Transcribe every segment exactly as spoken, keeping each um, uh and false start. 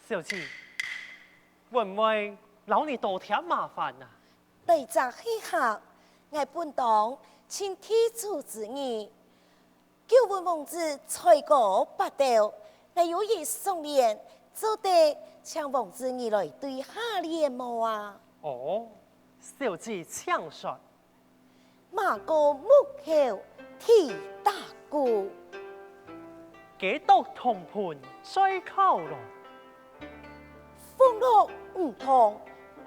小姐，會毋會摎你多添麻煩啊？對這係客，𠊎本當盡地主之誼。久聞王子才高八斗，𠊎有一雙聯，做得請王子你來對下聯無啊？哦，小姐請說。 馬過木口地打鼓。雞啄銅盆在烤爐。鳳落魚塘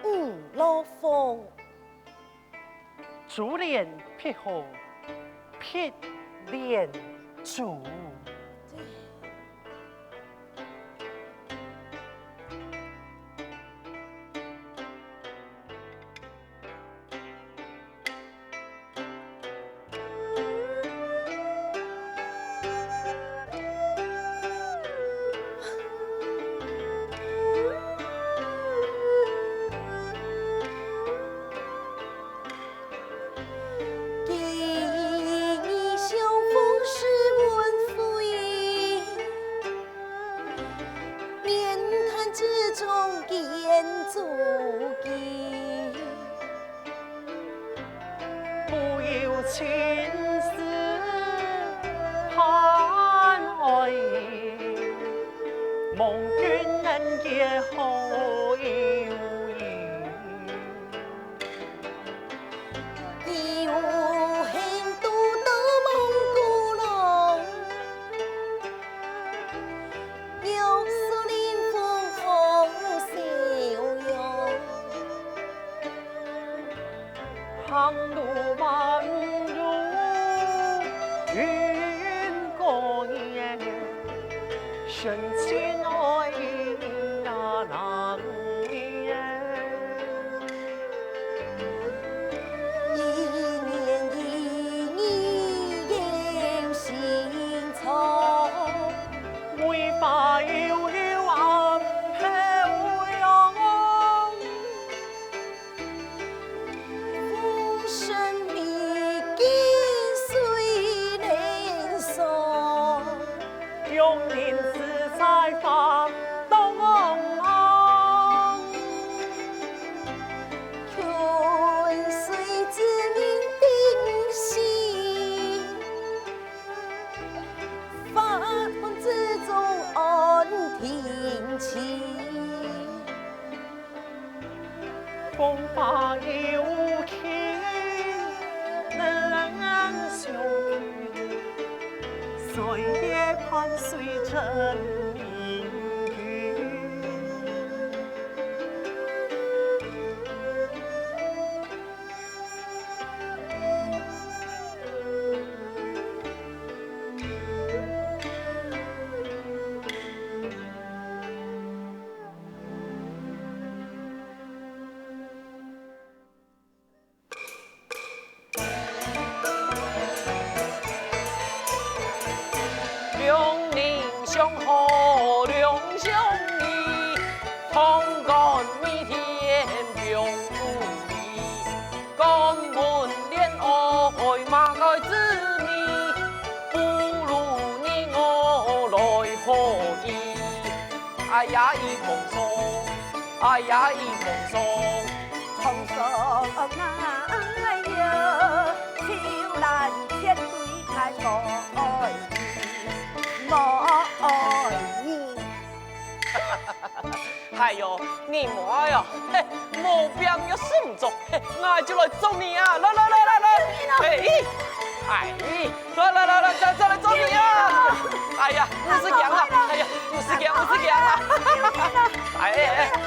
魚落風。珠聯璧合，碧連珠。 哎喲，你無愛哦，嘿，無病又食毋著，嘿，𠊎就來捉你啊！來來來來來，嘿，哎，來來來來，再再來捉你啊！哎呀，毋使驚啊！哎呀，毋使驚，毋使驚啊！哎哎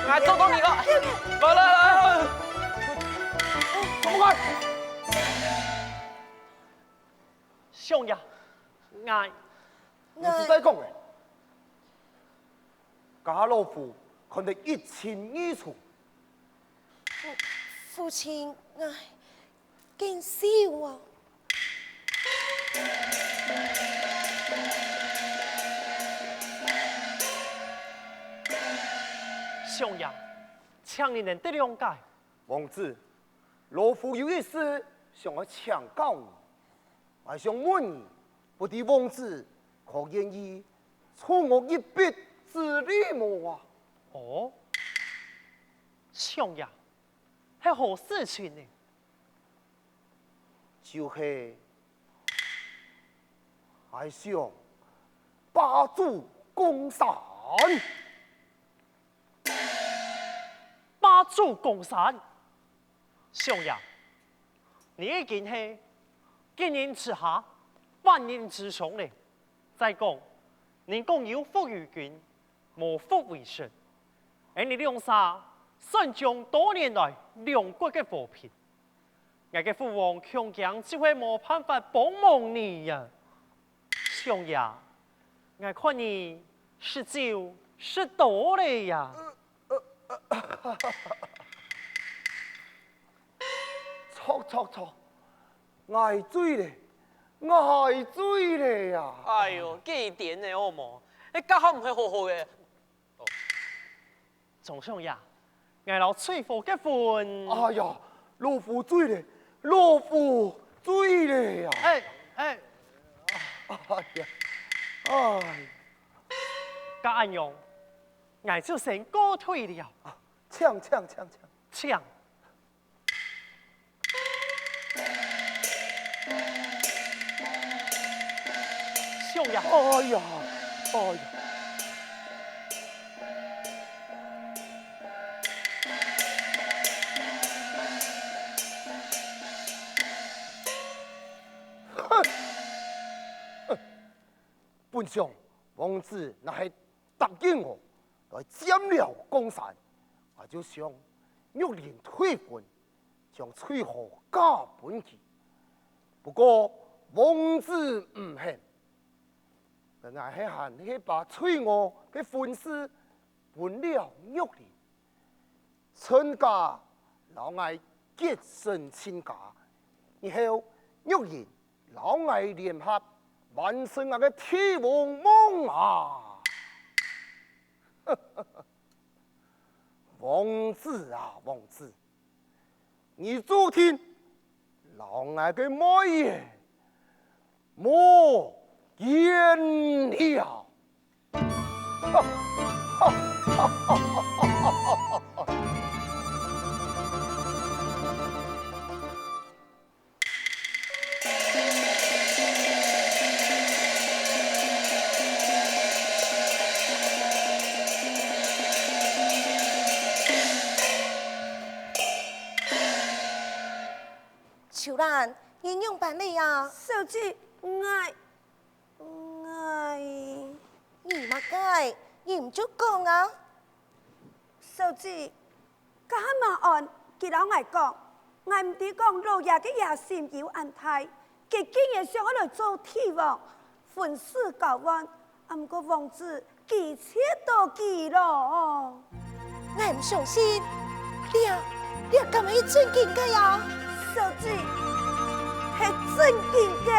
哎，𠊎捉到你了！來來來來，放開！相爺，𠊎，你係在講誒？ 家下老夫看得一清二楚。父，父親，𠊎見笑啊！相爺，請你能得諒解。王子，老夫有一事想愛請教你。 𠊎想問你，不知王子可願意助我一臂之力無啊？哦，相爺，係何事情呢？就係𠊎想霸主江山。霸主江山？相爺，你已經係一人之下，萬人之上了。再講，人講有福於君， 無福為臣。𠊎俚兩儕算將多年來兩國个和平，𠊎个父王恐驚就係無辦法幫忙你啊。相爺，𠊎看你食酒食多了呀。著著著，𠊎醉了，𠊎醉了呀！哎喲，幾癲呢，好無？該家下毋係好好个。 張相爺，𠊎摎翠花結婚。哎呀，老夫醉了，老夫醉了呀！哎，哎，哎呀，哎。該恁樣，𠊎就先告退了。請，請，請，請。請。 相爺。哎呀，哎呀。哼！哼！本想王子若係 答應𠊎來佔了江山，𠊎就想玉林退婚，將翠娥嫁分佢。不過王子毋肯，𠊎係還係把翠娥个婚事分了玉林。 親家摎𠊎結成親家，以後玉林摎𠊎聯合，完成𠊎个帝王夢啊！王子啊，王子，你注定摎𠊎个妹仔無緣了。 秋蘭，你仰般了啊？小姐，𠊎，𠊎……你麼个？你毋就講啊！小姐，該下問佢摎𠊎講，𠊎毋知講老爺个野心有恁大，佢竟然想愛來做帝王， 婚事交換，啊毋過王子拒絕到佢咯。𠊎毋相信，這，這敢係正經个啊？小姐，係正經个。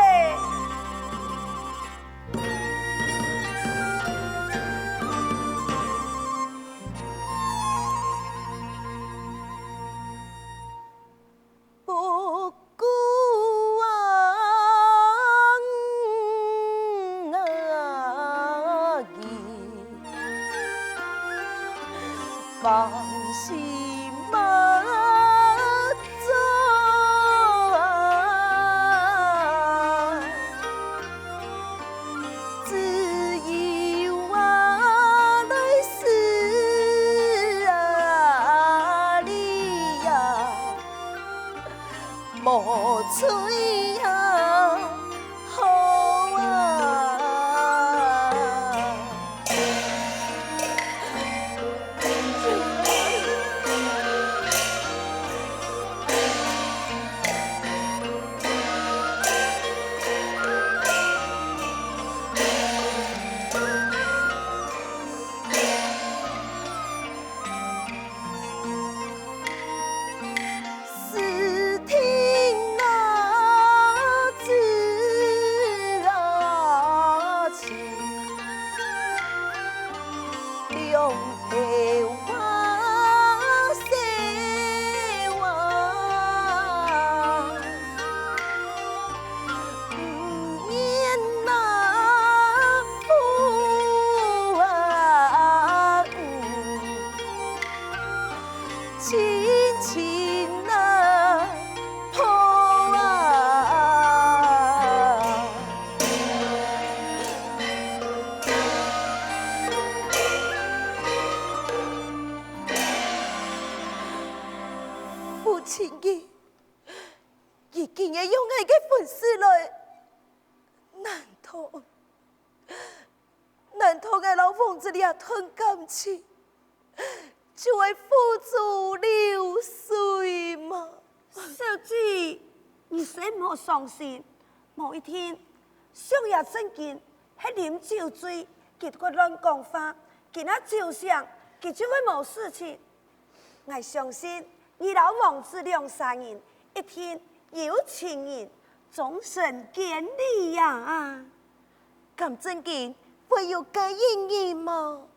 情義，佢竟然用𠊎个婚事來，難道，難道𠊎摎王子這段感情就會付諸流水嗎？小姐，你先毋好傷心，無一定，相爺正經係啉酒醉，佢會亂講話，佢若酒醒，佢就會無事情。 𠊎相信你摎王子兩儕人一定有情人終成眷侶呀！敢正經會有該一日無？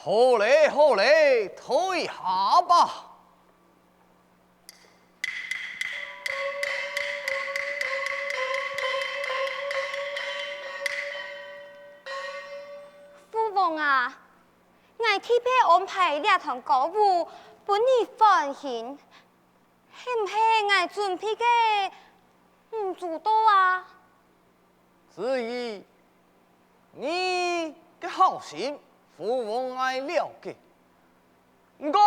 好咧，好咧，退下吧。 父王啊，𠊎特別安排這段歌舞分你歡欣，係毋係𠊎準備个毋周到啊？子義，你个好心，父王𠊎了解。 毋過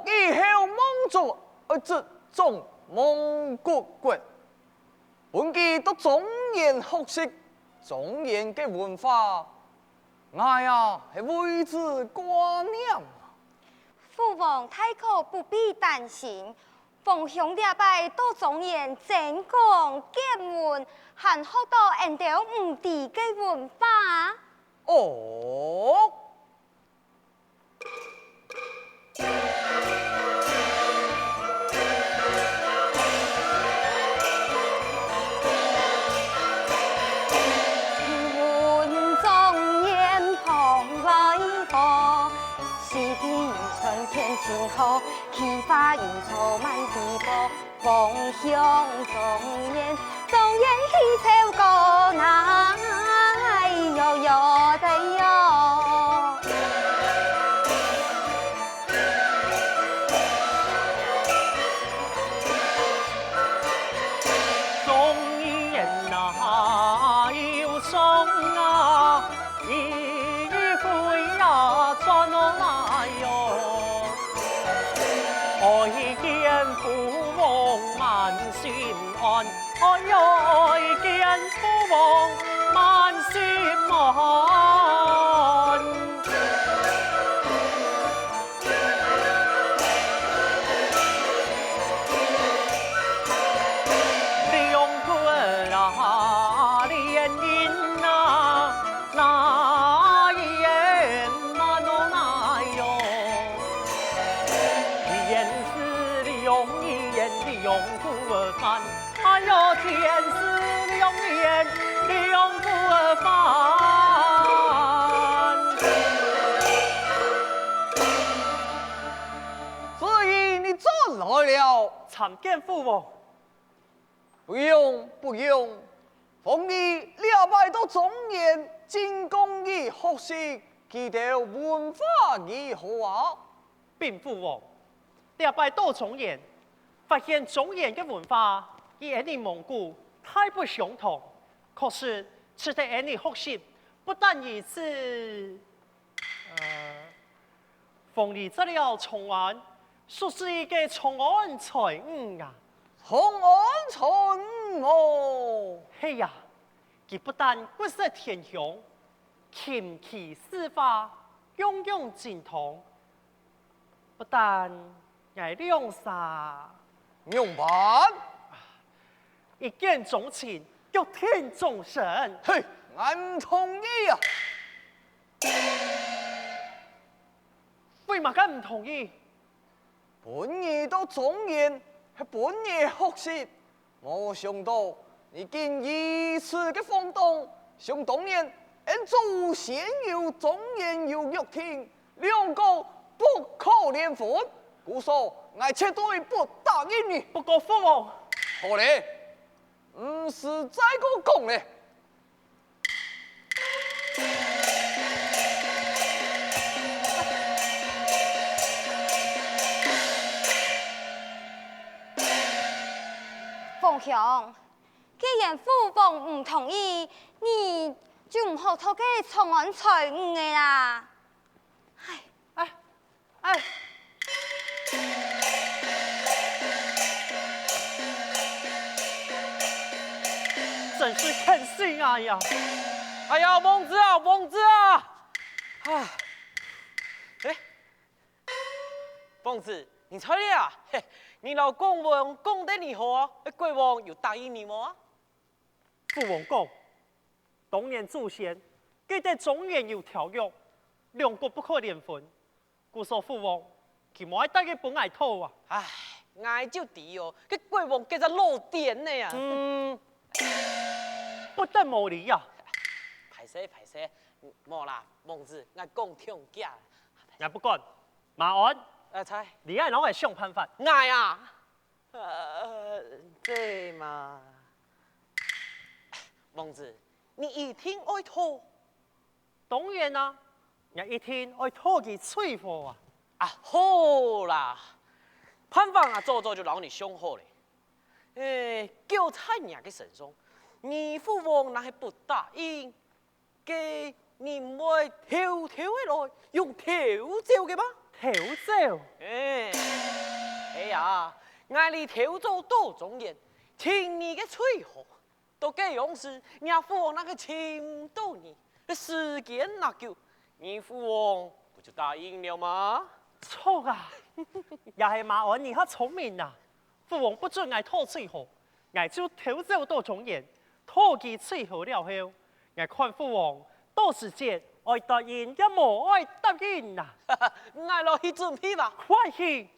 以後望做愛執掌蒙古國，分佢到中原學習中原个文化，𠊎啊係為之掛念啊。父王大可不必擔心，皇兄這擺到中原增廣見聞，還學到𫣆兜毋知个文化啊。哦， 子義，你轉來了。參見父王。不用，不用，鳳兒這擺到中原進貢佢學習，佢兜文化如何啊？稟父王，這擺到中原，發現中原个文化與𠊎俚蒙古大不相同，確實值得𠊎俚學習。不但如此， 呃，鳳兒在了長安，熟識一個長安才女啊。長安才女哦！係啊，佢不但國色天香，琴棋書畫，樣樣精通，不但𠊎兩儕仰般？一見鍾情，腳踏終身。嘿，𠊎毋同意啊！ 為麼个毋同意？分你到中原，係分你學習，無想到你竟如此个放蕩。想當年，𠊎祖先有忠言有約定，兩個不可聯婚，故所𠊎絕對不答應你。不過父王，好咧，毋使再過講咧。 鳳香，既然父王毋同意，你就毋好討該長安才女仔啦。唉，唉，唉，真是狠心啊呀！哎呀，王子啊，王子啊！啊，哎， 王子，你在這啊？嘿，你摎國王講得如何啊？國王有答應你無啊？父王講，當年祖先記得中原有條約，兩國不可聯婚，故所父王佢無愛帶佢分𠊎討啊。唉，𠊎就知哦，該國王該隻老癲仔啊！嗯，不得無理啊！歹勢，歹勢，無啦，王子，𠊎講暢遽。𠊎不管， 馬鞍，啊，在。你愛摎𠊎想辦法。𠊎啊，呃，這嘛，王子，你一定愛討。當然啊，𠊎一定愛討佢最好啊。啊，好啦，辦法𠊎早早就摎你想好咧。誒，交在若个身上，你父王若係不答應， 該你毋會偷偷仔來，用偷走个嗎？偷走？誒，係啊，𠊎這偷走到中原，尋你个最好。到該央時，若父王若係尋毋到你，該時間若久，你父王不就答應了嗎？著啊！也係馬鞍你較聰明啊！ 父王不准𠊎討最好，𠊎就偷走到中原，討佢最好了後，𠊎看父王到時節愛答應也無愛答應啊！𠊎來去準備吧。快去！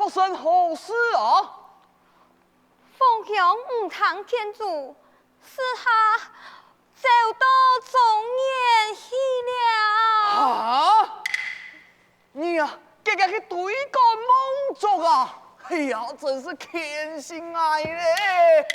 生好事啊？凤香毋聽勸阻，私下走到中原去了。啊？你啊，結結去追趕望族啊？哎呀，真是牽心哀咧！